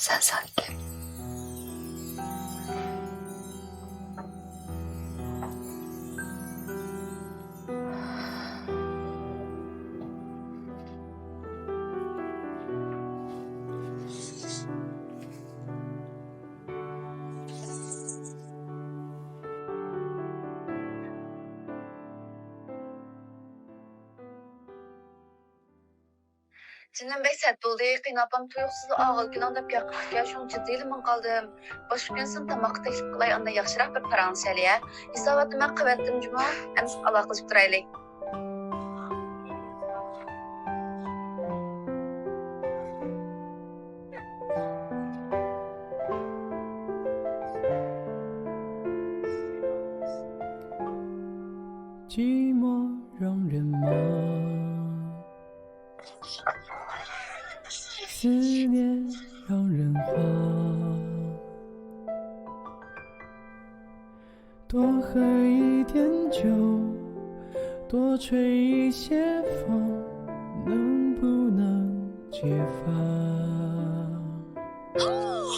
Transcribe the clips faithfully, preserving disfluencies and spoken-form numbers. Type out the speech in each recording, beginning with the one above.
سەن ساكىت. جېنىم بەك سەت بولدى. قېيىنئاپام تۇيۇقسىزلا ئاغىل كۈنۈڭ دەپ گەپ قىپتىكەن، شۇڭا جىددىيلا مىڭ قالدىم. باشقا كۈنى سېنى تاماققا تەكلىپ قىلاي، ئاندىن ياخشىراق بىر پاراڭلىشايلى، ھە؟ ھېساباتنى مەن قىلىۋەتتىم جۇمۇ، ئەمىسە ئالاقىلىشىپ تۇرايلى.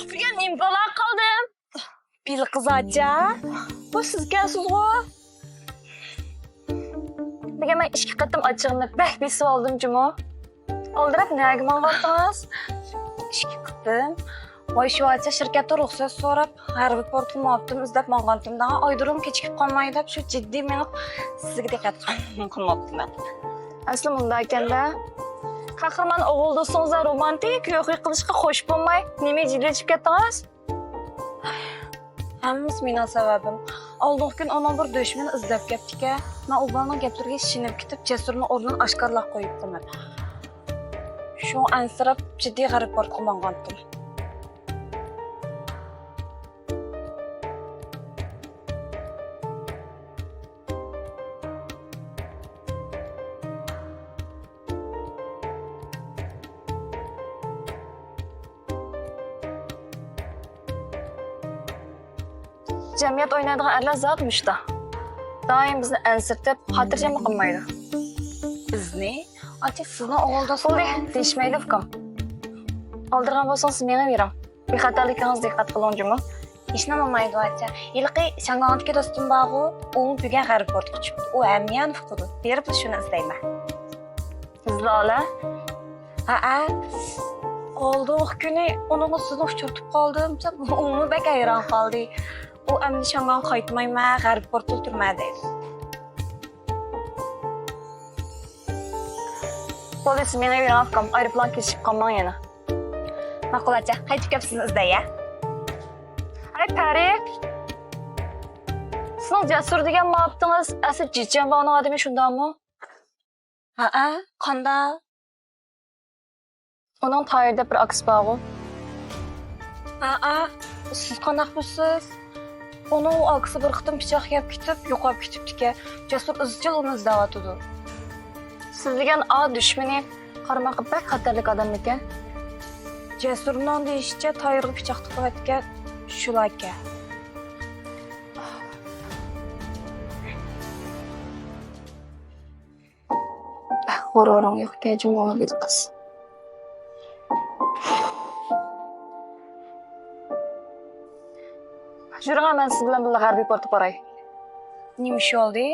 بۈگۈن نېمە بالا قالدىم؟ بىلقىز ئاچا، بۇ سىزكەنسىزغۇ؟ بۈگۈن مەن ئىككى قېتىم ئاچىقىمنى بەك بېسىۋالدىم جۇمۇ. ئالدىراپ نەگە ماڭغانتىڭىز؟ ئىككى قېتىم. ۋاي شۇ ئاچا، شىركەتتە رۇخسەت سوراپ، غەربىي پورتقا مۇئاپتىم ئىزدەپ ماڭغانتىم دەڭا، ئايدۇرۇم كېچىكىپ قالماي دەپ، شۇ جىددىي مېڭىپ سىزگە دىققەت قىلماپتىمەن. ئەسلى مۇنداق ئىكەن-دە. قەھرىمان ئوغۇل دوستىڭىزدا رومانتىك ھۆي-خۇي قىلىشقا خوش بولماي، نېمە جىددىيلىشىپ كەتتىڭىز؟ ھەممىسى مېنىڭ سەۋەبىم. ئالدىنقى كۈنى ئۇنىڭ بىر دۈشمىنى ئىزدەپ كەپتىكەن. مەن ئۇ بالىنىڭ گەپلىرىگە ئىشىنىپ كېتىپ، جەسۇرنى ئورنىدىن ئاشكارىلاپ قويۇپتىمەن. شۇڭا ئەنسىرەپ، جىددىي غەربىي پورتقا ماڭغانتىم. جەمئىيەت ئوينايدىغان ئەرلەر زادى مۇشۇنداق. دائىم بىزنى ئەنسىرىتىپ، خاتىرجەممۇ قىلمايدۇ. بىزنى؟ ئاچا، سىزنىڭ ئوغۇل دوستىڭىز. بولدى، دېيىشمەيلى، ئۇكام. ئالدىرىغان بولسىڭىز، سىز مېڭىۋېرىڭ. بىخەتەرلىكىڭىزگە دىققەت قىلىڭ جۇمۇ. ھېچنېمە بولمايدۇ، ئاچا. ھېلىقى شياڭگاڭدىكى دوستۇم بارغۇ، ئۇمۇ بۈگۈن غەربىي پورتقا چۈشۈپتۇ. ئۇ ھەممە يەرنى ئۇقىدۇ. بېرىپلا شۇنى ئىزدەيمەن. ئىزدەۋالە. ھەئە. ئالدىنقى كۈنى ئۇنىڭغا سىزنى ئۇچرىتىپ قالدىم دېسەم، ئۇمۇ بەك ھەيران قالدى. ئۇ ئەمدى شياڭگاڭغا قايتمايمەن، غەربىي پورتتا تۇرىمەن دەيدۇ. بولدى، سىز مېڭىۋېرىڭ، ئۇكام، ئايروپىلانغا كېتىشىپ قالماڭ يەنە. ماقۇل، ئاچا، قايتىپ كېلىپ سىزنى ئىزدەي، ھە؟ ھەي، پەرى! سىزنىڭ جەسۇر دېگەن مۇھەببىتىڭىز ئەسلى جىچيەنباۋنىڭ ئادىمى، شۇنداقمۇ؟ ھەئە، قانداق؟ ئۇنىڭ تاھىر دەپ بىر ئاكىسى بارغۇ. ھەئە، سىز قانداق بىلىسىز؟ ئۇنىڭ ئۇ ئاكىسى بىر قېتىم پىچاق يەپ كېتىپ، يوقاپ كېتىپتىكەن. جەسۇر ئىزچىل ئۇنى ئىزدەۋاتىدۇ. سىز دېگەن ئا دۈشمىنى قارىماققا بەك خەتەرلىك ئادەممىكەن. جەسۇرنىڭ دېيىشىچە، تاھىرغا پىچاق تىقىۋەتكەن شۇلاركەن. بەك غۇرۇرۇڭ يوقكەن جۇمۇ، بىلقىز. يۈرۈڭە، مەن سىز بىلەن بىللە غەربىي پورتقا باراي. نېمە ئىش بولدى؟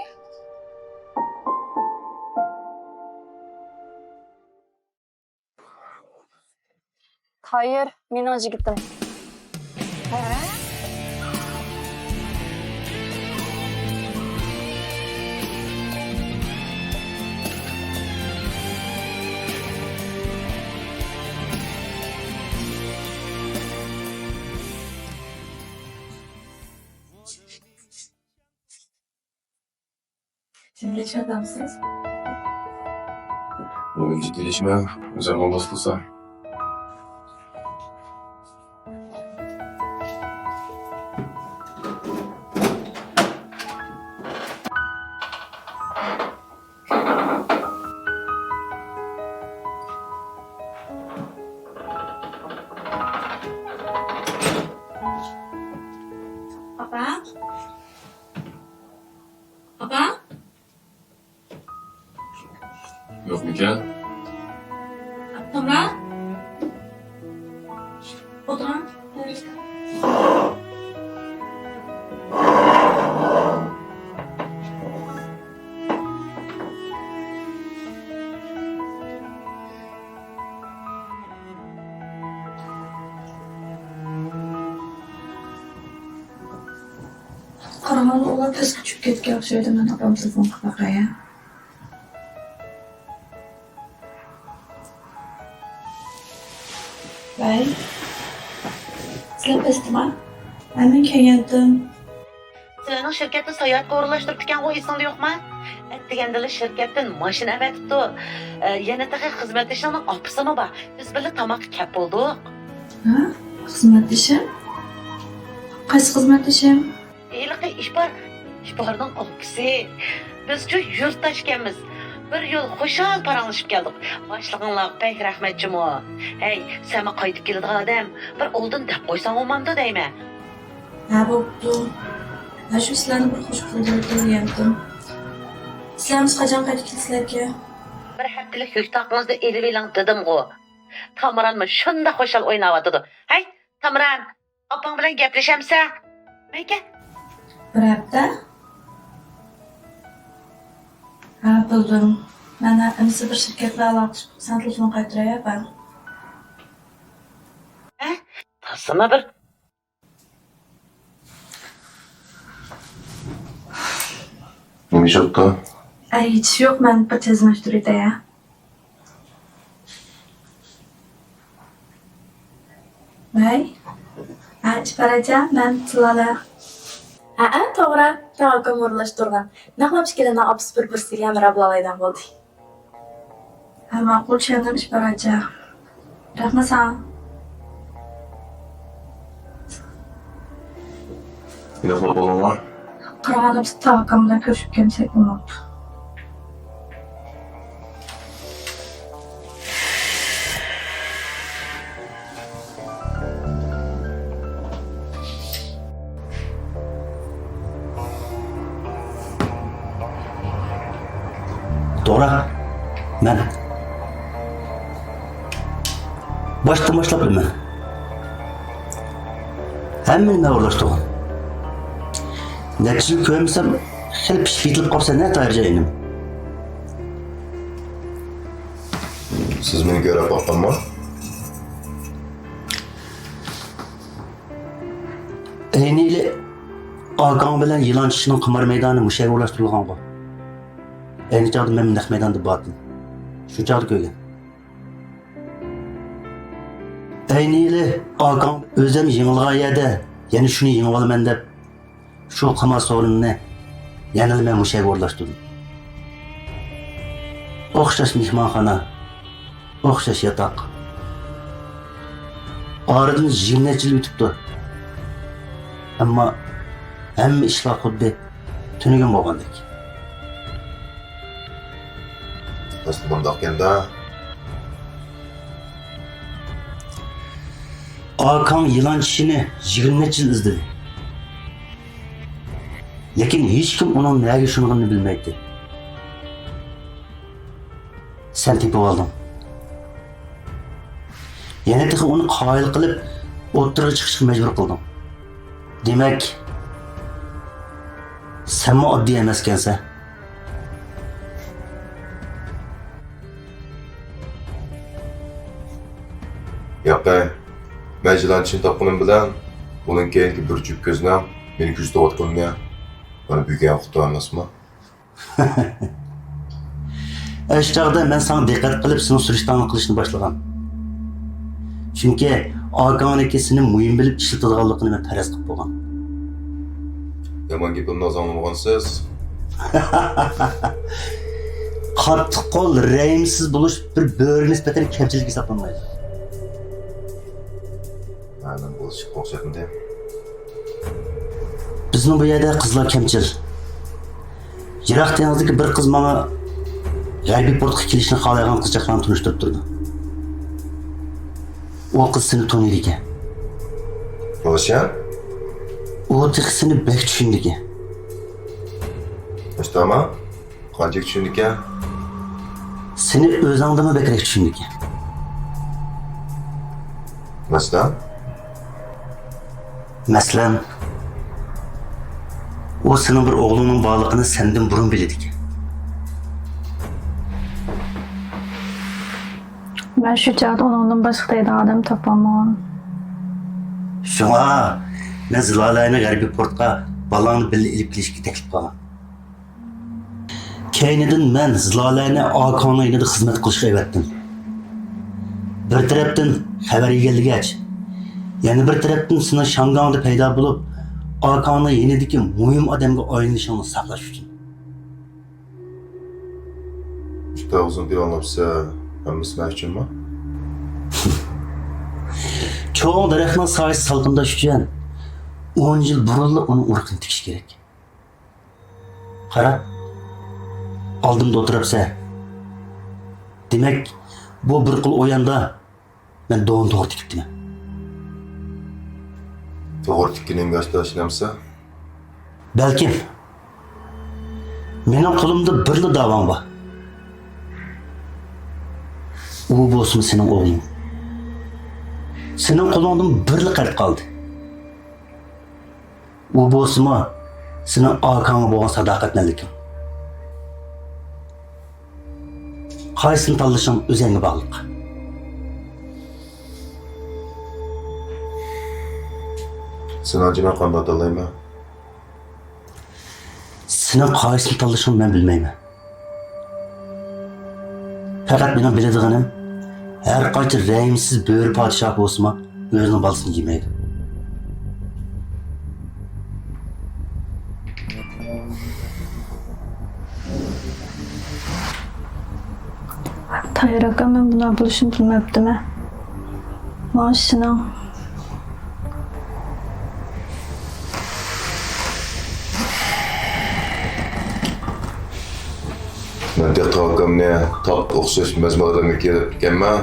تاھىر مېنىڭ يىگىتىم. ھە؟ جىددىيلىشىۋاتامسىز؟ بۇ جىددىيلىشىمەن، ئۆزۈڭ ئاۋاز قىلسا. ئاپا؟ ئاپا؟ يوقمىكەن؟ ئاپتۇمرا؟ قارىغاندا ئۇلار پەسكە چۈشۈپ كەتكەن ئوخشايدۇ، مەن ئاپام تېلېفون قىلىپ باقاي، ھە؟ ۋەي. سىلەر پەستىما؟ ھە، مەن كەلگەنتىم. سىلەرنىڭ شىركەتتە ساياھەتكە ئورۇنلاشتۇرۇپتىكەنغۇ، ئېسىڭدە يوقما؟ ئەتىگەندىلا شىركەتتىن ماشىنا ئەۋەتىپتۇ. ئە، يەنە تېخى خىزمەتدىشىڭنىڭ ئاپىسىمۇ بار. بىز بىللە تاماققا كەپ بولدۇق. ھە؟ خىزمەتدىشىم؟ قايسى خىزمەتدىشىم؟ ھېلىقى ئىپار، ئىپارنىڭ ئاپىسى. بىزچۇ يۇرتداش ئىكەنمىز. بىر يول خۇشال پاراڭلىشىپ كەلدۇق. باشلىقىڭلارغا بەك رەھمەت جۇمۇ. ھەي، سەنمۇ قايتىپ كېلىدىغان ئادەم، بىر ئالدىن دەپ قويساڭ بولمامدۇ دەيمەن. ھە، بوپتۇ. ھە، شۇ سىلەرنى بىر خوش قىلدۇرۇپ كەلگەنتىم. سىلەرمۇ قاچان قايتىپ كېلىسىلەركىن؟ بىر ھەپتىلىك يۈك تاقىڭىزنى ئېلىۋېلىڭ دېدىمغۇ. تامرانمۇ شۇنداق خۇشال ئويناۋاتىدۇ. ھەي، تامران! ئاپاڭ بىلەن گەپلىشەمسەن؟ نېمىكەن؟ بىر ھەپتە؟ ھە، بىلدىم. مەن ئەمىسە بىر شىركەت بىلەن ئالاقىلىشىپ، سەن تېلېفون قايتۇراي، ئاپا. ھە؟ تازىما بىر. نېمە ئىش ئوتتا؟ ئەي، ھېچ يوق، مەن بىر تىزىملاشتۇرۇۋېتەي، ھە؟ ۋەي. ھە، ئىپار ئاچا، مەن سىلالە. ھەئە، توغرا. تاۋاككىل ئورۇنلاشتۇرغان. نەقلەپ ئىككىلىنىڭ ئاپىسى بىر-بىرسىگە ھەمراھ بولالايدىغان بولدى. ھە، ماقۇل، چۈشەندىم، ئىپار ئاچا. رەھمەت ساڭا. ياخشى بولۇڭلار. قارىغاندا بىز تاۋاككىل بىلەن كۆرۈشۈپ كەلمىسەك بولماپتۇ. توغرا، مەن باشتىن باشلاپ بىلىمەن. ھەممىنى مەن ئورۇنلاشتۇرغان. نەچچە يىل كۆرمىسەم، خېلى پىشىپ يېتىلىپ قاپسەن ھە، تاھىرجان ئىنىم. سىز مېنى كۆرۈپ باققانمۇ؟ ئەينى ئىلى ئاكاڭ بىلەن يىلان چىشىنىڭ قىمار مەيدانى مۇشۇ يەرگە ئورۇنلاشتۇرۇلغانغۇ. ئەينى چاغدا مەن نەق مەيداندا بارتىم. شۇ چاغدا كۆرگەن. ئەينى ئىلى ئاكاڭ ئۆزۈم يېڭىلغان يەردە يەنە شۇنى يېڭىۋالىمەن دەپ، شۇ قىمار سورۇنىنى يەنىلا مەن مۇشۇ يەرگە ئورۇنلاشتۇردۇم. ئوخشاش مېھمانخانا، ئوخشاش ياتاق. ئارىدىن يىگىرمە نەچچە يىل ئۆتۈپتۇ. ئەمما ھەممە ئىشلار خۇددى تۈنۈگۈن بولغاندەك. ئەسلى مۇنداق ئىكەن-دە. ئاكاڭ يىلان چىشىنى يىگىرمە نەچچە يىل ئىزدىدى. لېكىن ھېچكىم ئۇنىڭ نەگە شۇنغىنىنى بىلمەيتتى. سەن تېپىۋالدىڭ. يەنە تېخى ئۇنى قايىل قىلىپ، ئوتتۇرىغا چىقىشقا مەجبۇر قىلدىڭ. دېمەك، سەنمۇ ئاددىي ئەمەسكەنسەن. ياقەي، مەن يىلان چىشىنى تاپقىنىم بىلەن ئۇنىڭ كەينىدىكى بىر جۈپ كۆزنىڭ مېنى كۆزىتىۋاتقىنىنى مانا بۈگۈن ئۇقتۇم ئەمەسمۇ؟ ئەشۇ چاغدا مەن ساڭا دىققەت قىلىپ، سېنىڭ سۈرۈشتەڭلىك قىلىشنى باشلىغان. چۈنكى ئاكاڭنىڭكى سېنى مۇھىم بىلىپ ئىشلىتىدىغانلىقىنى مەن پەرەز قىلىپ بولغان. يامان گېپىمنى ئاز ئاڭلىمىغانسىز. قاتتىق قول، رەھىمسىز بولۇش بىر بۆرىگە نىسبەتەن كەمچىلىك ھېسابلانمايدۇ. مەلۇم بولۇشقا ئوخشاتمىدى. بىزنىڭ بۇ يەردە قىزلار كەمچىل. يىراق دېڭىزدىكى بىر قىز ماڭا غەربىي پورتقا كېلىشنى خالايدىغان قىزچاقلارنى تونۇشتۇرۇپ تۇردى. ئۇ قىز سېنى تونۇيدىكەن. روشەن؟ ئۇ تېخى سېنى بەك چۈشىنىدىكەن. مۇشتاما؟ قانچىلىك چۈشىنىدىكەن؟ سېنى ئۆزۈڭدىنمۇ بەكرەك چۈشىنىدىكەن. مەسىلەن؟ مەسىلەن، ئۇ سېنىڭ بىر ئوغلۇڭنىڭ بارلىقىنى سەندىن بۇرۇن بىلىدىكەن. مەن شۇ چاغدا ئۇنىڭدىن باشقا دەيدىغان ئادەم تاپالمىغان. شۇڭا مەن زىلالەنى غەربىي پورتقا بالاڭنى بىللە ئېلىپ كېلىشكە تەكلىپ قىلغان. كەينىدىن مەن زىلالەنى ئاكاڭنىڭ يېنىدا خىزمەت قىلىشقا ئەۋەتتىم. بىر تەرەپتىن خەۋەر ئىگىلىگەچ، يەنە بىر تەرەپتىن سېنىڭ شياڭگاڭدا پەيدا بولۇپ، ئاكاڭنىڭ يېنىدىكى مۇھىم ئادەمگە ئايلىنىشىڭنى ساقلاش ئۈچۈن. ئىككى ئاغزىنى ئاڭلاپسە، ھەممىسى مەن ئۈچۈنمۇ؟ چوڭ دەرەخنىڭ سايىسى سالقىنداش ئۈچۈن ئون يىل بۇرۇنلا ئۇنىڭ ئۇرۇقىنى تىكىش كېرەك. قارا، ئالدىمدا ئولتۇرۇپسەن. دېمەك، بۇ بىر قول ئوياندا مەن دونى توغرا تىكىپتىمەن. توغرا تىككىنىڭگە ئاشتا ئىشىنەمسەن؟ بەلكىم. مېنىڭ قولۇمدا بىرلا داۋاڭ بار. ئۇ بولسىمۇ سېنىڭ ئوغلۇڭ. سېنىڭ قولۇڭدىن بىرلا قەرز قالدى. ئۇ بولسىمۇ سېنىڭ ئاكاڭغا بولغان ساداقەتمەنلىكىڭ. قايسىنى تاللىشىڭ ئۆزۈڭگە باغلىق. سېنىڭچە مەن قانداق تاللايمەن؟ سېنىڭ قايسىنى تاللىشىڭنى مەن بىلمەيمەن. پەقەت مېنىڭ بىلىدىغىنىم، ھەر قانچە رەھىمسىز بۆرە پادىشاھ بولسىمۇ، ئۆزىنىڭ بالىسىنى يېمەيدۇ. تايىر ئاكا، مەن بۇنداق بولۇشىنى بىلمەپتىمەن. ماڭا ئىشىنىڭ. مەن تېخى ئاكامنى تاپقا ئوخشاش مەزمۇت ئادەمگە كېلىپتىكەنمەن.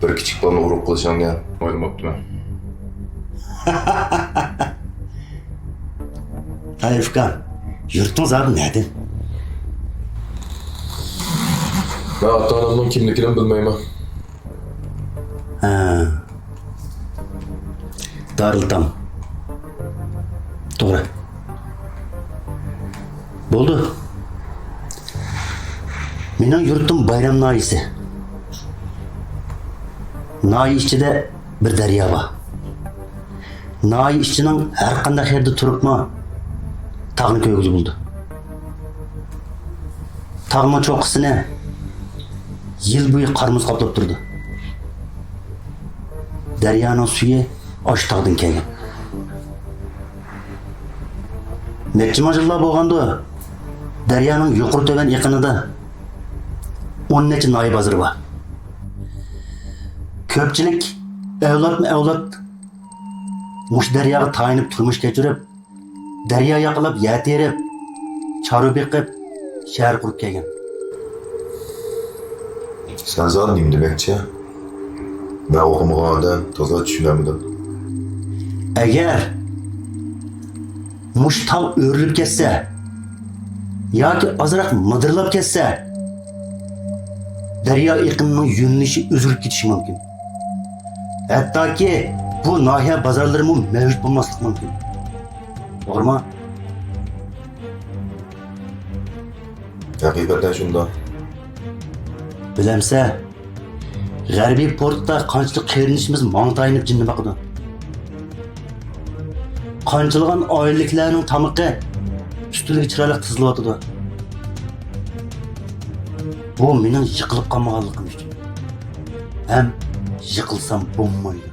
بىر كىچىك بالىنى ئۇرۇق قىلىشىڭنى ئويلىماپتىمەن. تايىر ئۇكام، يۇرتۇڭ زادى نەدىن؟ مەن ئاتا-ئانامنىڭ كىملىكىنىمۇ بىلمەيمەن. ھە. دارىلتام. توغرا. بولدى. مېنىڭ يۇرتۇم بايرام ناھىيەسى. ناھىيە ئىچىدە بىر دەريا بار. ناھىيە ئىچىنىڭ ھەر قانداق يېرىدە تۇرۇپمۇ تاغنى كۆرگىلى بولىدۇ. تاغنىڭ چوققىسىنى يىل بويى قار-مۇز قاپلاپ تۇرىدۇ. دەريانىڭ سۈيى ئاشۇ تاغدىن كەلگەن. نەچچە مىڭ يىللار بولغاندۇ، دەريانىڭ يۇقىرى تۆۋەن ئېقىنىدا ئون نەچچە ناھىيە بازىرى بار. كۆپچىلىك ئەۋلادمۇ ئەۋلاد مۇشۇ دەرياغا تايىنىپ تۇرمۇش كەچۈرۈپ، دەريا ياقىلاپ يەر تېرىپ، چارۋا بېقىپ، شەھەر قۇرۇپ كەلگەن. سەن زادى نېمە دېمەكچى؟ مەن ئوقۇمىغان ئادەم، تازا چۈشىنەلمىدىم. ئەگەر مۇشۇ تاغ ئۆرۈلۈپ كەتسە ياكى ئازراق مىدىرلاپ كەتسە، دەريا ئېقىنىنىڭ يۆنىلىشى ئۆزگىرىپ كېتىشى مۇمكىن. ھەتتاكى بۇ ناھىيە بازارلىرىمۇ مەۋجۇت بولماسلىقى مۇمكىن. توغرىمۇ؟ ھەقىقەتەن شۇنداق. بىلەمسەن، غەربىي پورتتا قانچىلىك قېرىندىشىمىز ماڭا تايىنىپ جىننى باقىدۇ. قانچىلىغان ئائىلىلىكلەرنىڭ تامىقى ئۈستىلىگە چىرايلىق تىزىلىۋاتىدۇ. بۇ مېنىڭ يىقىلىپ قالمىغانلىقىم ئۈچۈن. ھەم يىقىلسام بولمايدۇ.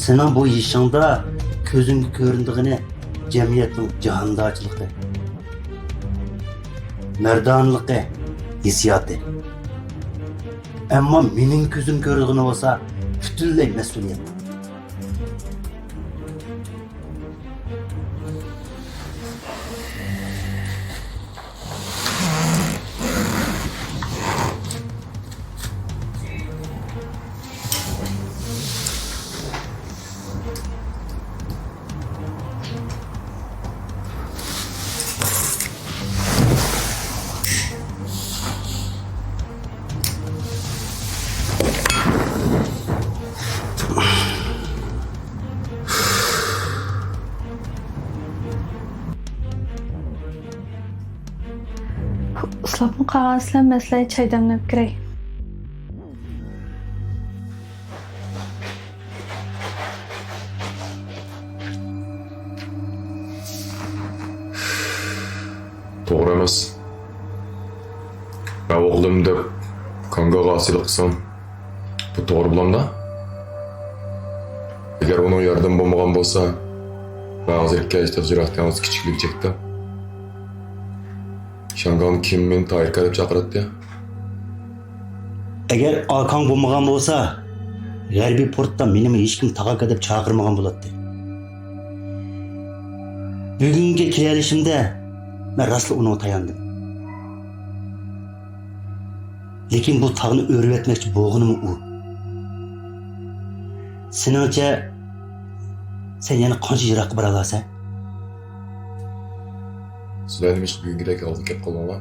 سېنىڭ بۇ يېشىڭدا كۆزۈڭگە كۆرۈنىدىغىنى جەمئىيەتنىڭ جاھاندارچىلىقى، مەردانىلىقى، ھېسسىياتى. ئەمما مېنىڭ كۆزۈم كۆرىدىغىنى بولسا پۈتۈنلەي مەسئۇلىيەت. قالغان ئىشلار مەسىلە، چاي دەملەپ كىرەي. توغرا ئەمەس. مەن ئوغلۇم دەپ كاڭگاغا ئاسىيلىق قىلسام، بۇ توغرا بولامدا؟ ئەگەر ئۇنىڭ ياردىمى بولمىغان بولسا، مەن ھازىرغىچە جىراق دېڭىز كىچىكلىگۈچەكتە شياڭگاڭ كىم مېنى تايكا دەپ چاقىراتتى. ئەگەر ئاكاڭ بولمىغان بولسا، غەربىي پورتتا مېنىمۇ ھېچكىم تاغاكا دەپ چاقىرمىغان بولاتتى. بۈگۈنگە كېلىۋېلىشىمدە، مەن راستلا ئۇنىڭغا تاياندىم. لېكىن بۇ تاغنى ئۆرۈۋەتمەكچى بولغىنىمۇ ئۇ. سېنىڭچە، سەن يەنە قانچە يىراققا بارالارسەن؟ سىلەر نېمىشقا بۈگۈنكىدەك ھالدا كەپ قالدىڭلار؟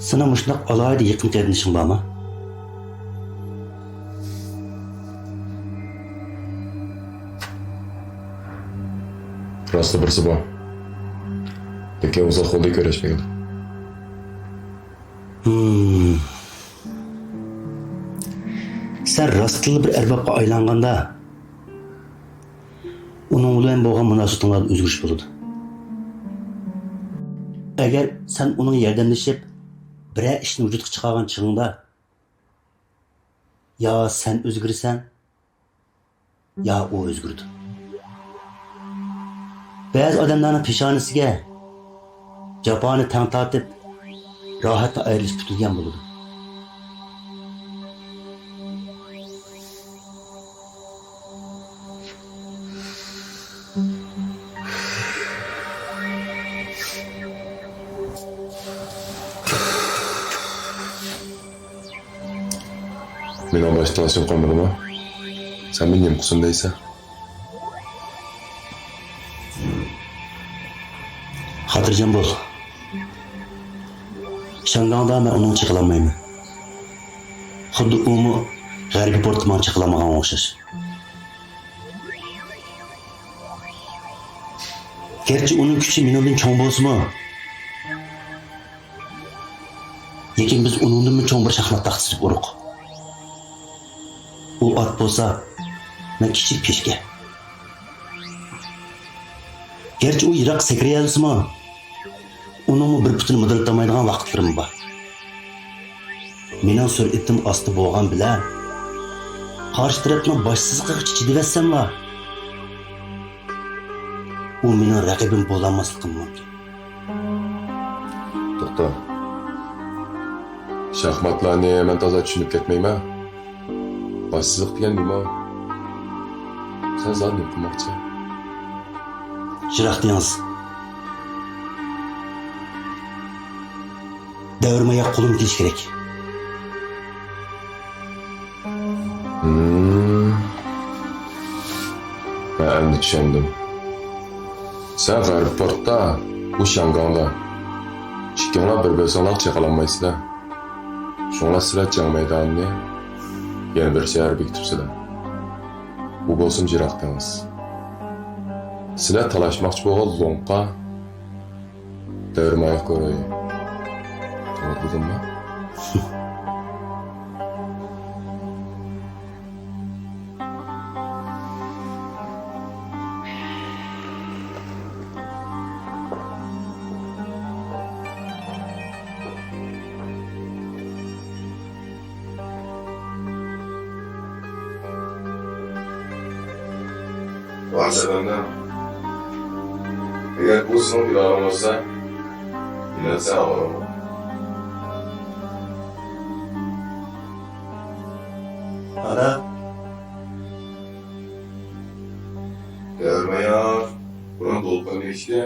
سېنىڭ مۇشۇنداق ئالاھىدە يېقىن قېرىندىشىڭ بارمۇ؟ راستلا بىرسى بار. لېكىن ئۇزاق بولدى كۆرۈشمىگىلى. ھىم. سەن راستتىنلا بىر ئەربابقا ئايلانغاندا، ئۇنىڭ بىلەن بولغان مۇناسىۋىتىڭلاردا ئۆزگىرىش بولىدۇ. ئەگەر سەن ئۇنىڭغا ياردەملىشىپ، بىرەر ئىشنى ۋۇجۇدقا چىقارغان چېغىڭدا، يا سەن ئۆزگىرىسەن، يا ئۇ ئۆزگىرىدۇ. بەزى ئادەملەرنىڭ پېشانىسىگە جاپانى تەڭ تارتىپ، راھەتتىن ئايرىلىش پۈتۈلگەن بولىدۇ. مېنىڭ باشتا تالىشىم قالمىدىمۇ؟ سەن مېنى نېمە قىلسۇن دەيسەن؟ خاتىرجەم بول. شياڭگاڭدا مەن ئۇنىڭغا چېقىلالمايمەن. خۇددى ئۇمۇ غەربىي پورتتا ماڭا چېقىلالمىغانغا ئوخشاش. گەرچە ئۇنىڭ كۈچى مېنىڭدىن چوڭ بولسىمۇ، لېكىن بىز ئۇنىڭدىنمۇ چوڭ بىر شاھمات تاختىسىدىكى ئۇرۇق. ئۇ ئات بولسا، مەن كىچىك پىشكە. گەرچە ئۇ يىراق سەكرىيەلىسىمۇ، ئۇنىڭمۇ بىر پۇتىنى مىدىرلىتالمايدىغان ۋاقىتلىرىمۇ بار. مېنىڭ سۈرئىتىم ئاستا بولغان بىلەن، قارشى تەرەپنىڭ باش سىزىقىغىچە چىدىۋەتسەملا، ئۇ مېنىڭ رەقىبىم بولالماسلىقىم مۇمكىن. توختا. شاھماتلارنى مەن تازا چۈشىنىپ كەتمەيمەن. باش سىزىق دېگەن نېمە؟ سەن زادى نېمە قىلماقچى؟ يىراق دېڭىز. دەۋرىمايا قولۇمغا كېلىشى كېرەك. ھىم. مەن ئەمدى چۈشەندىم. سەن غەربىي پورتتا، ئۇ شياڭگاڭدا. ئىككىڭلار بىر-بىرسىڭلارغا چېقىلالمايسىلەر. شۇڭلار سىلەر جەڭ مەيدانىنى يەنە بىر شەھەر بېكىتىپسىلەر. ئۇ بولسىمۇ يىراق دېڭىز. سىلەر تالاشماقچى بولغان لوڭقا دەۋرىمايا كورويى. توغرا دېدىممۇ؟ ۋاي سەۋەننىڭ، ئەگەر بۇ سېنىڭ ئىلاھىڭ بولسا، ئىلاسى ئاۋارە بول. ئادا. دەۋرىمايا بۇرۇن دولقۇننىڭكى،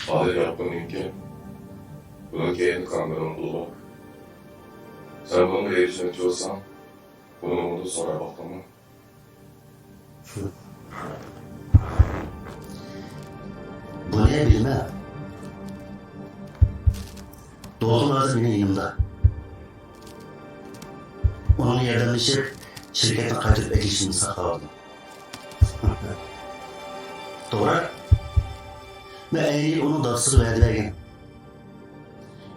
ھازىر ياپقۇننىڭكى، بۇنىڭ كەينىدە كامېرونىڭ قولى بار. سەن بۇنىڭغا ئېرىشمەكچى بولساڭ، بۇنىڭدىن سوراپ باقتىڭمۇ؟ بۇنى بىلىمەن. دولقۇن ھازىر مېنىڭ يېنىمدا. ئۇنىڭغا ياردەملىشىپ، شىركەتنى قايتۇرۇپ ئەكېلىشىمنى ساقلاۋالدىم. توغرا؟ مەن ئەينى يىل ئۇنىڭ دادىسىغا ۋەدە بەرگەن.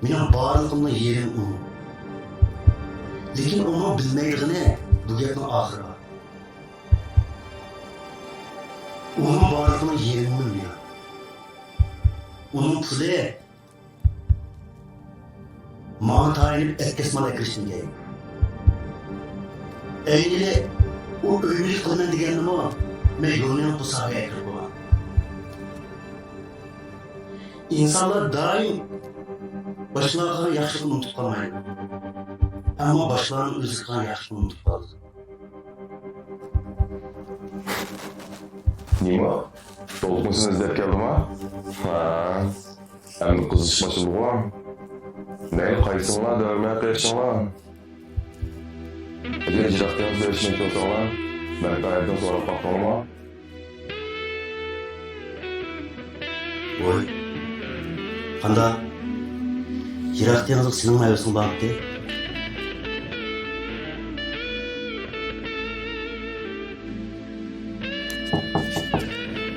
مېنىڭ بارلىقىمنىڭ يېرىم ئۇ. لېكىن ئۇمۇ بىلمەيدىغىنى بۇ گەپنىڭ ئاخىرى بار. ئۇنىڭ بارلىقىنىڭ يېرىمىمۇ مېنىڭ. ئۇنىڭ پۇلى ماڭا تايىنىپ ئەتكەسمال ئەكىرىشتىن كەينى. ئەينىلى ئۇ ئۆي مۈلۈك قىلىمەن دېگەندىمۇ مەن يولنى بۇ ساھەگە ئەكىرىپ بولغان. ئىنسانلار دائىم باشقىلارغا قىلغان ياخشىلىقنى ئۇنتۇپ قالمايدۇ. ئەمما باشقىلارنىڭ ئۆزىگە قىلغان ياخشىلىقىنى ئۇنتۇپ قالىدۇ. نېمە؟ دولقۇن سېنى ئىزدەپ كەلدىما؟ ھە. ئەمدى قىزىشىش باشلىدىغۇ. مەيلى قايسىڭلار دەۋرمەي قېرىشىڭلار. ئەگەر يىراق دېڭىزدا ئۆتۈشمەكچى بولساڭلار، مەن تايىردىن سوراپ باققىنىما؟ ۋوي، قانداق؟ يىراق دېڭىزغا سېنىڭمۇ ھەۋىسىڭ بارمىدى؟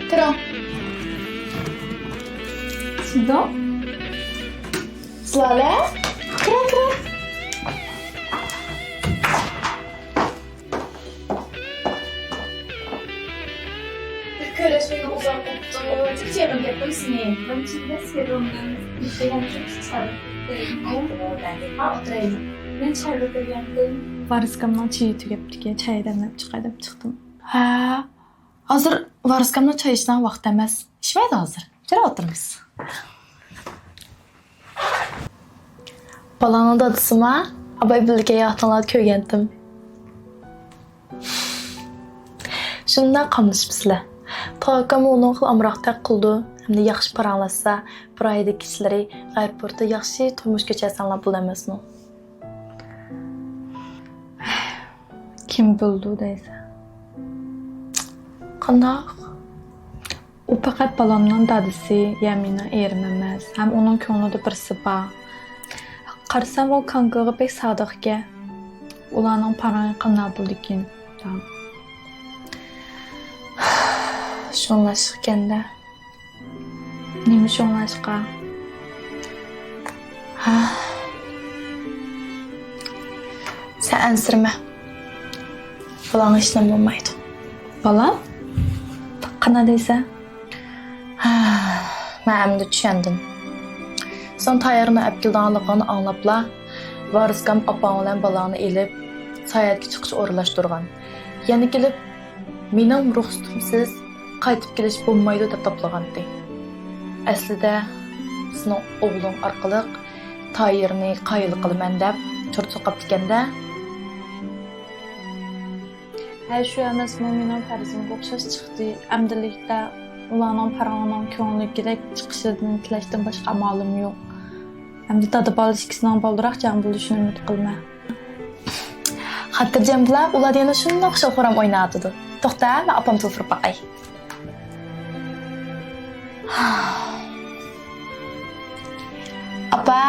كىرىڭ. سىدو. زۇلالە. كىرە، كىرە. بىر كۆرۈشمىگىلى ئۇزاق بوپتۇ. ئىچەيمەن گەپلىرىمنى. مەن چىن دەس كەلدىم. دېگەن شۇ چىقار. ھا، ئولتۇرايلى. مەن چاي كۆتۈرگەنتىم. ۋارىسكامنىڭ چېيى تۈگەپتىكەن، چاي دەملەپ چىقاي دەپ چىقتىم. ھە، ھازىر ۋارىسكامنىڭ چاي ئىچىدىغان ۋاقتى ئەمەس. ئىچمەيدۇ ھازىر. كىرىپ ئولتۇرىمىز. بالاڭنىڭ دادىسىما؟ ئاباي بىللە كەلگەن ۋاقتىڭلاردا كۆرگەنتىم. شۇنداق قاملىشىپسىلەر. تاكام ئۇنىڭغا ئامراقتەك قىلىدۇ. ھەمدە ياخشى پاراڭلاشسا، بىر ئايدىكى ئىشلىرى ئايروپورتتا ياخشى تۇرمۇش كەچۈرسەڭلار بولىدۇ ئەمەسمۇ؟ كىم بىلىدۇ دەيسەن؟ قانداق؟ ئۇ پەقەت بالامنىڭ دادىسى، يا مېنىڭ ئېرىم ئەمەس. ھەم ئۇنىڭ كۆڭلىدە بىرسى بار. قارىسام، ئۇ كاڭگىغا بەك سادىق ئىكەن. ئۇلارنىڭ پاراڭى قانداق بولىدىكىن؟ شۇڭلاشقىكەندە. نېمە شۇڭلاشقا؟ ھا. سەن ئەنسىرىمە. بالاڭغا ھېچنېمە بولمايدۇ. بالام؟ قانداق دەيسەن؟ ھا، مەن ئەمدى چۈشەندىم. سېنىڭ تايارنى ئەپ كېلىدىغانلىقىڭنى ئاڭلاپلا، ۋارىسكام ئاپاڭ بىلەن بالاڭنى ئېلىپ، ساياھەتكە چىقىش ئورۇنلاشتۇرغان. يەنە كېلىپ، مېنىڭ رۇخسىتىمسىز قايتىپ كېلىش بولمايدۇ دەپ تاپىلىغانتى. ئەسلىدە سېنىڭ ئوغلۇڭ ئارقىلىق تايىرنى قايىل قىلىمەن دەپ تۇرۇپ سوقاپتىكەن-دە. ھە، شۇ ئەمەسمۇ مېنىڭ پەرىزىمگە ئوخشاش چىقتى. ئەمدىلىكتە ئۇلارنىڭ پاراڭلىرىنىڭ كۆڭۈلدىكىدەك چىقىشىدىن تىلەشتىن باشقا ئامالىم يوق. ئەمدى دادا بالا ئىككىسىنىڭ بالدۇراق جەڭ بولۇشىنى ئۈمىد قىلىمەن. خاتىرجەم بولا، ئۇلار يەنە شۇنداق خۇشال-خۇرام ئويناۋاتىدۇ. توختا، مەن ئاپامنى تېلېفون قىلىپ باقاي. ئاپا،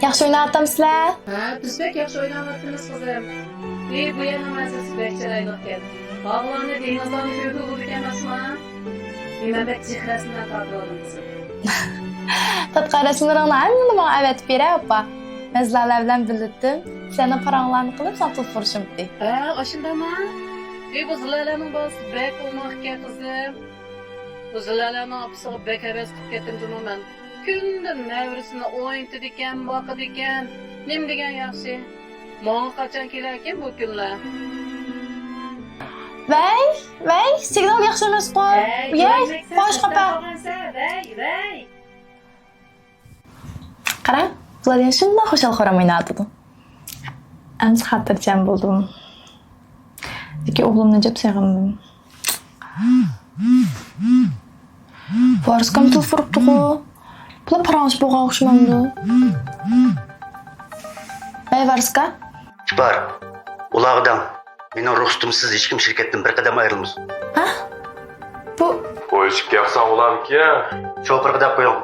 ياخشى ئويناۋاتامسىلەر؟ ھە، بىز بەك ياخشى ئويناۋاتىمىز، قىزىم. ئى، بۇ يەرنىڭ مەنزىرىسى بەك چىرايلىقكەن. باغلارنى، دېڭىزلارنى كۆرگىلى بولىدىكەن ئەمەسما؟ ئى، مەن بەك جىق رەسىملەر تارتىۋالدىم، قىزىم. تارتقان رەسىملىرىڭنى ھەممىنى ماڭا ئەۋەتىپ بېرە، ئاپا. مەن زۇلالە بىلەن بىللىتىم. سەننىڭ پاراڭلارنى قىلىپ، ساڭا تېلېفون ئۇرۇشۇمتى. ھە، ئاشۇنداقما؟ ئى، بۇ زۇلالەنىڭ بالىسى بەك ئوماقكەن، قىزىم. بۇ زۇلالەنىڭ ئاپىسىغا بەك ھەۋەس قىلىپ كەتتىم جۇمۇ مەن. كۈندە نەۋرىسىنى ئوينىتىدىكەن، باقىدىكەن. نېمە دېگەن ياخشى. ماڭا قاچان كېلەركىن بۇ كۈنلەر؟ ۋەي، ۋەي، سىگنال ياخشى ئەمەسقۇ. ۋەي، ۋەي، قوش قاپا. ۋەي، ۋەي. قاراڭ، بۇلار يەنە شۇنداق خۇشال-خۇرام ئويناۋاتىدۇ. ئەمسە خاتىرجەم بولدۇم. لېكىن ئوغلۇمنى جىق سېغىندىم. ۋارىسكام تېلېفون ئۇرۇپتىغۇ. بۇلار پاراڭلىشىپ بولغان ئوخشىمامدۇ؟ ۋەي، ۋارىسكا؟ ئىپار، ئۇلارغا دەڭ. مېنىڭ رۇخسىتىمسىز ھېچكىم شىركەتتىن بىر قەدەم ئايرىلمىسۇن. ھە؟ بۇ بۇ ئىشىك ياقساڭ ئۇلارنىڭكى. شوپۇرغا دەپ قويۇڭ.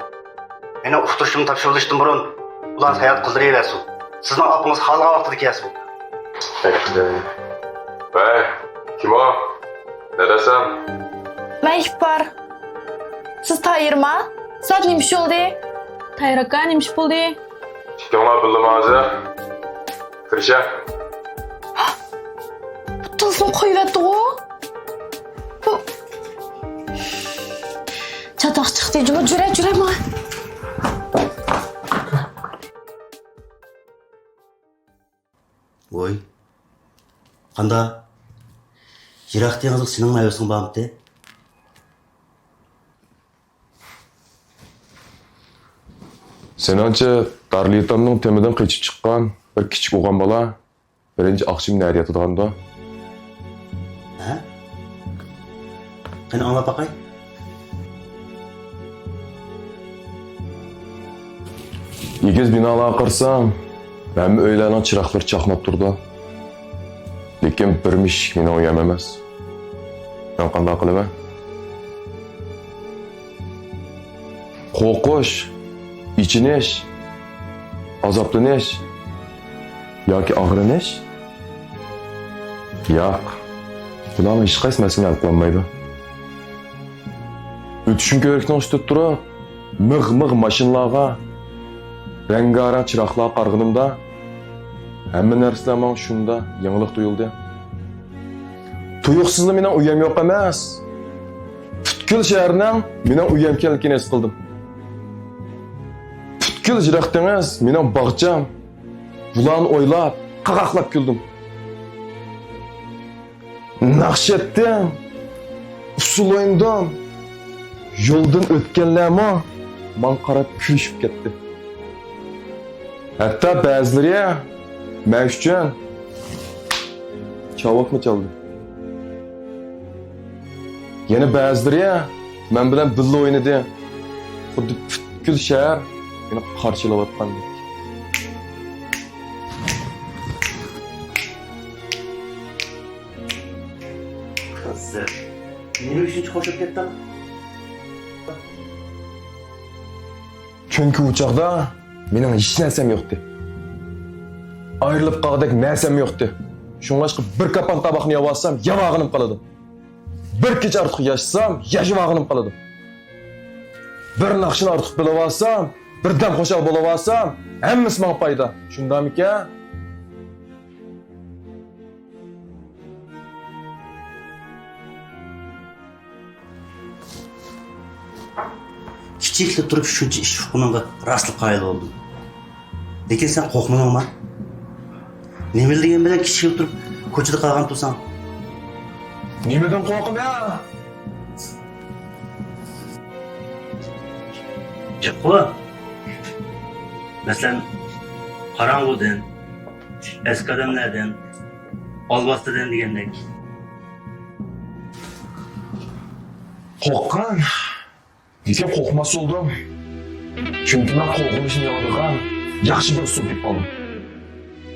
مېنىڭ ئۇقتۇرۇشۇمنى تاپشۇرۇۋېلىشتىن بۇرۇن ئۇلار ساياھەت قىلدۇرۇۋەرسۇن. سىزنىڭ ئاپىڭىز خالىغان ۋاقتىدا كەلسۇن. ۋەي، كىم ئۇ؟ نەدەسەن؟ مەن ئىپار. سىز تايىرما؟ سىلەر نېمە ئىش بولدى؟ تايىر ئاكا، نېمە ئىش بولدى؟ ئىككىڭلار بىللىمۇ ھازىر؟ كىرىشە. بۇ تېلېفون قويۇۋەتتىغۇ. بۇ چاتاق چىقتى جۇمۇ، جۈرە، جۈرە ماڭا. ۋوي، قاندا؟ يىراق دېڭىزلىق سېنىڭ ھەۋىسىڭ بارمىتى؟ سېنىڭچە، دارلىتامنىڭ تېمىدىن قېچىپ چىققان بىر كىچىك ئوغان بالا بىرىنچى ئاخشىمى نەدە ياتىدىغاندۇ؟ ھە؟ قېنى، ئاڭلاپ باقاي. ئېگىز بىنالارغا قارىسام، ھەممە ئۆيلەرنىڭ چىراغلىرى چاقناپ تۇرىدۇ. لېكىن بىر مۈشۈك مېنىڭ ئۆيۈم ئەمەس. مەن قانداق قىلىمەن؟ قورقۇش، ئېچىنىش، ئازابلىنىش ياكى ئاغرىنىش؟ ياق، بۇلارنىڭ ھېچقايسى مەسىلىنى ھەل قىلالمايدۇ. ئۆتۈشۈم كۆۋرۈكنىڭ ئۈستىدە تۇرۇپ، مىغ-مىغ ماشىنىلارغا، رەڭگارەڭ چىراغلارغا قارىغىنىمدا، ھەممە نەرسىلەر ماڭا شۇنداق يېڭىلىق تۇيۇلدى. تۇيۇقسىزلا مېنىڭ ئۆيۈم يوق ئەمەس، پۈتكۈل شەھەرنىڭ مېنىڭ ئۆيۈم ئىكەنلىكىنى ھېس قىلدىم. پۈتكۈل يىراق دېڭىز مېنىڭ باغچام. بۇلارنى ئويلاپ، قاقاقلاپ كۈلدۈم. ناخشا ئېيتتىم، ئۇسسۇل ئوينىدىم. يولدىن ئۆتكەنلەرمۇ ماڭا قاراپ كۈلۈشۈپ كەتتى. ھەتتا بەزىلىرى مەن ئۈچۈن چاۋاكمۇ چالدى. يەنە بەزىلىرى مەن بىلەن بىللە ئوينىدى. خۇددى پۈتكۈل شەھەر مېنى قارشىلاۋاتقاندەك. قىزىق. نېمە ئۈچۈن قوشۇپ كەتتىڭ؟ چۈنكى ئۇ چاغدا مېنىڭ ھېچ نەرسەم يوقتى. ئايرىلىپ قالغۇدەك نەرسەم يوقتى. شۇڭلاشقا بىر كاپان تاماقنى يەۋالسام، يەۋالغىنىم قالىدۇ. بىر كېچە ئارتۇق ياشىسام، ياشىۋالغىنىم قالىدۇ. بىر ناخشىنى ئارتۇق بىلىۋالسام، بىردەم خۇشال بولۇۋالسام، ھەممىسى ماڭا پايدا. شۇنداقمىكەن؟ كىچىكلا تۇرۇپ شۇنچە ئىش ئۇققىنىڭغا راستلا قايىل بولدۇم. لېكىن سەن قورقمىدىڭما؟ نېمىلا دېگەن بىلەن كىچىكلا تۇرۇپ كوچىدا قالغان تۇرساڭ؟ نېمىدىن قورقىمەن؟ جىققۇ. مەسىلەن، قاراڭغۇدىن، ئەسكى ئادەملەردىن، ئالۋاستىدىن دېگەندەك. قورققان. لېكىن قورقماس بولدۇم. چۈنكى مەن قورقۇنچنى يېڭىدىغان ياخشى بىر ئۇسۇل تېپىپ ئالدىم.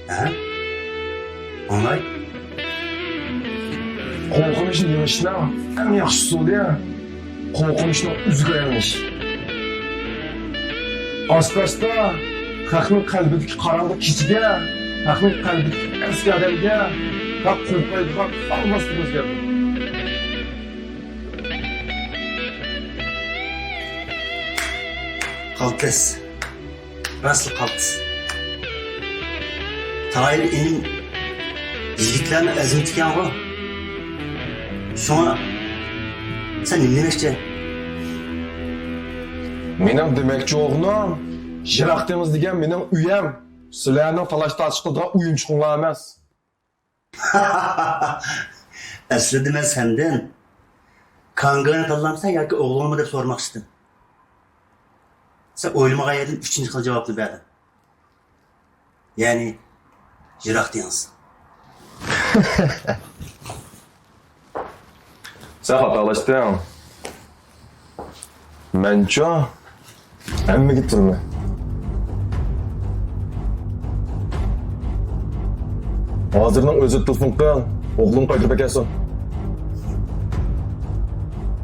ھە؟ ئاڭلاي. قورقۇنچنى يېڭىشنىڭ ئەڭ ياخشى ئۇسۇلى، قورقۇنچنىڭ ئۆزىگە ئايلىنىش. ئاستا-ئاستا خەقنىڭ قەلبىدىكى قاراڭغۇ كېچىگە، خەقنىڭ قەلبىدىكى ئەسكى ئادەمگە، خەق قورقمايدىغان ئالۋاستىغا ئۆزگەردىم. قالتىس. راستلا قالتىس. تاھىر ئىنىم يىگىتلەرنىڭ ئەزىمىتى ئىكەنغۇ. شۇڭا سەن نېمە دېمەكچى؟ مېنىڭ دېمەكچى بولغىنىم، يىراق دېڭىز دېگەن مېنىڭ ئۆيەم، سىلەرنىڭ تالاش-تارتىش قىلىدىغان ئويۇنچۇقۇڭلار ئەمەس. ئەسلىدە مەن سەندىن كاڭگانى تاللامسەن ياكى ئوغلۇڭنىمۇ دەپ سورىماقچىدىم. سەن ئويلىمىغان يەردىن ئۈچىنچى خىل جاۋابنى بەردىڭ. يەنى يىراق دېڭىز. سەن خاتالاشتىڭ. مەنچۇ ھەممىگە تۈرمە. ھازىرنىڭ ئۆزى تېلېفون قىل، ئوغلۇم قايتىپ كەلسۇن.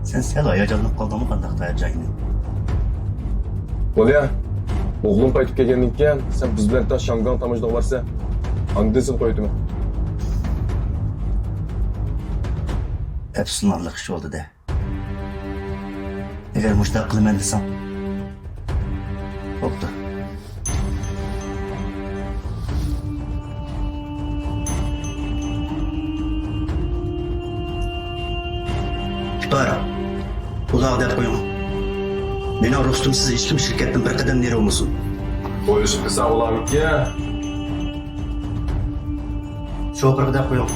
سەن سەل ھاياجانلىنىپ قالدىڭمۇ قانداق تايار جاينى؟ بولىيا، ئوغلۇم قايتىپ كەلگەندىن كېيىن سەن بىز بىلەن تەڭ شياڭگاڭ تاموژنىغا بارسەن، ئاندىن سېنى قويۇۋېتىمەن. ئەپسۇسلىنارلىق ئىش بولدى-دە. ئەگەر مۇشۇنداق قىلىمەن دېسەڭ، بوپتۇ. بار. ئۇلارغا دەپ قويۇڭ. مېنىڭ رۇخسىتىمسىز ھېچكىم شىركەتتىن بىر قەدەم نېرى بولمىسۇن. بۇيرۇشۇپ كىرسە ئۇلارمىكى. شوپۇرغا دەپ قويۇڭ.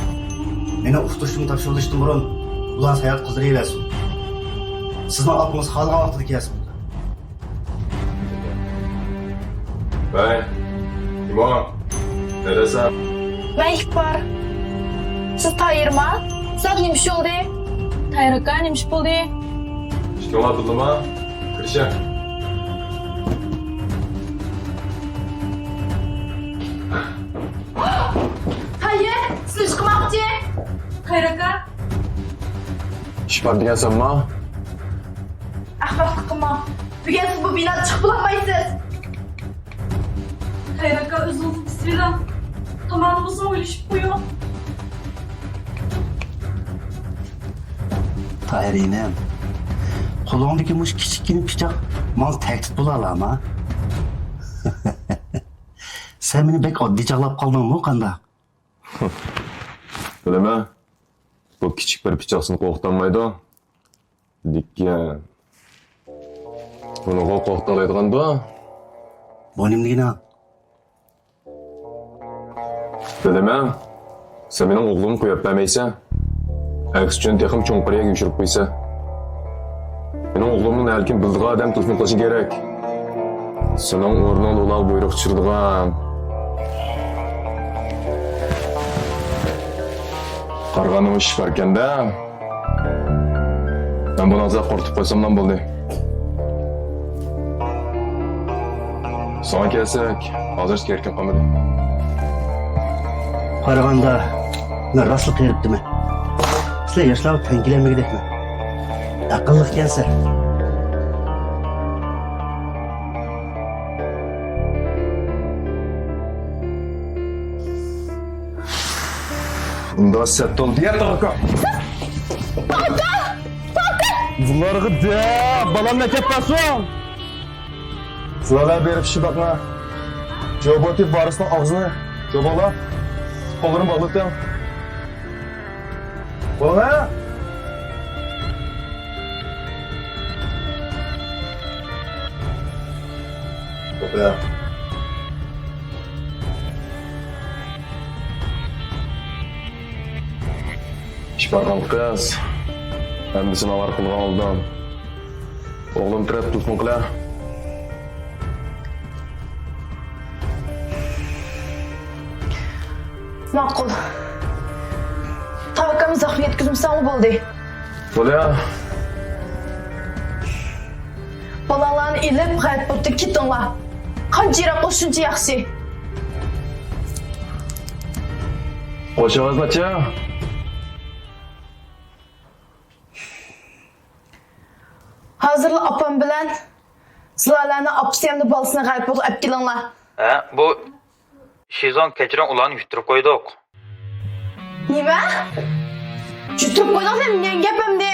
مېنىڭ ئۇقتۇرۇشۇمنى تاپشۇرۇۋېلىشتىن بۇرۇن ئۇلار ساياھەت قىلدۇرۇۋەرسۇن. سىزنىڭ ئاپىڭىز خالىغان ۋاقتىدا كەلسۇن. ۋەي، كىم ئۇ؟ نەدەسەن؟ مەن ئىپپار. سىز تايىرما؟ سىزگە نېمە ئىش بولدى؟ تايىر ئاكا، نېمە ئىش بولدى؟ ئىككىڭلار بىللىما؟ كىرىشە. تايىر، سىز نېمە قىلماقچى؟ تايىر ئاكا. ئىش بار دېگەنسەنما؟ ئەخمەقلىق قىلماڭ. بۈگۈن سىز بۇ بىنادىن چىقىپ بولالمايسىز. تايىر ئاكا، ئۆزىڭىزنى تۇتۇۋېلىڭ. تامامىمىزنى ئويلىشىپ قويۇڭ. تايىر ئىنىم، قولۇڭدىكى مۇشۇ كىچىككىنە پىچاق ماڭا تەھدىت بولالامۇ؟ سەن مېنى بەك ئاددىي چاغلاپ قالدىڭمۇ قانداق؟ بىلىمەن، بۇ كىچىك بىر پىچاق سېنى قورقۇتالمايدۇ. لېكىن بۇنىڭغا قورقۇتالايدىغاندۇ؟ بۇ نېمە دېگىنىڭ؟ بىلىمەن، سەن مېنىڭ ئوغلۇمنى قويۇپ بەرمەيسەن. ئەكسىچە ئۇنى تېخىمۇ چوڭقۇر يەرگە يوشۇرۇپ قويىسەن. مېنىڭ ئوغلۇمنىڭ ھەركىم بىلىدىغان ئادەم تېلېفون قىلىشى كېرەك. سېنىڭ ئورنۇڭدا ئۇلارغا بۇيرۇق چۈشۈرىدىغان. قارىغاندا ئىش باركەن-دە. مەن بۇنى ئازراق قورقۇتۇپ قويساملا بولدى. ساڭا كەلسەك، ھازىرچە كېرىكىم قالمىدى. قارىغاندا، مەن راستلا قېرىپتىمەن. سىلەر ياشلارغا تەڭ كېلەلمىگۈدەكمەن. ئەقىللىق ئىكەنسەن. ئۇنداق سەت بولدى يا، تاكا. بۇلارغا دە، بالامنى ئەكەپ بەرسۇن. سىلەرلەر بېرىپ ئىشنى بېقىڭ. جوبوتى ۋارىسنىڭ ئاغزىنى جوبالا. قوللىرىنى باغلىتىڭ. بولدى. ئىش بارغان قىز، ھەممىسىنى ئاۋارە قىلغان ئالدىم. ئوغلۇم تەرەپ تېلېفون قىلە. ماقۇل. تاكام زەخمى يەتكۈزمىسەڭمۇ بولدى. بولدى. بالاڭلارنى ئېلىپ غەيىب بولۇپ كېتىڭلار. قانچە يىراق بولسا شۇنچە ياخشى. قوش ئاۋاز ناچار. ھازىرلا ئاپام بىلەن زىلالەنىڭ ئاپىسى ھەمدە بالىسىنى غەيىب بولۇپ ئەپ كېلىڭلار. ھە، بۇ شىزوڭ، كەچۈرۈڭ، ئۇلارنى يۈتتۈرۈپ قويدۇق. نېمە؟ يۈتتۈرۈپ قويدۇق دېگەن گەپ ئەمدى؟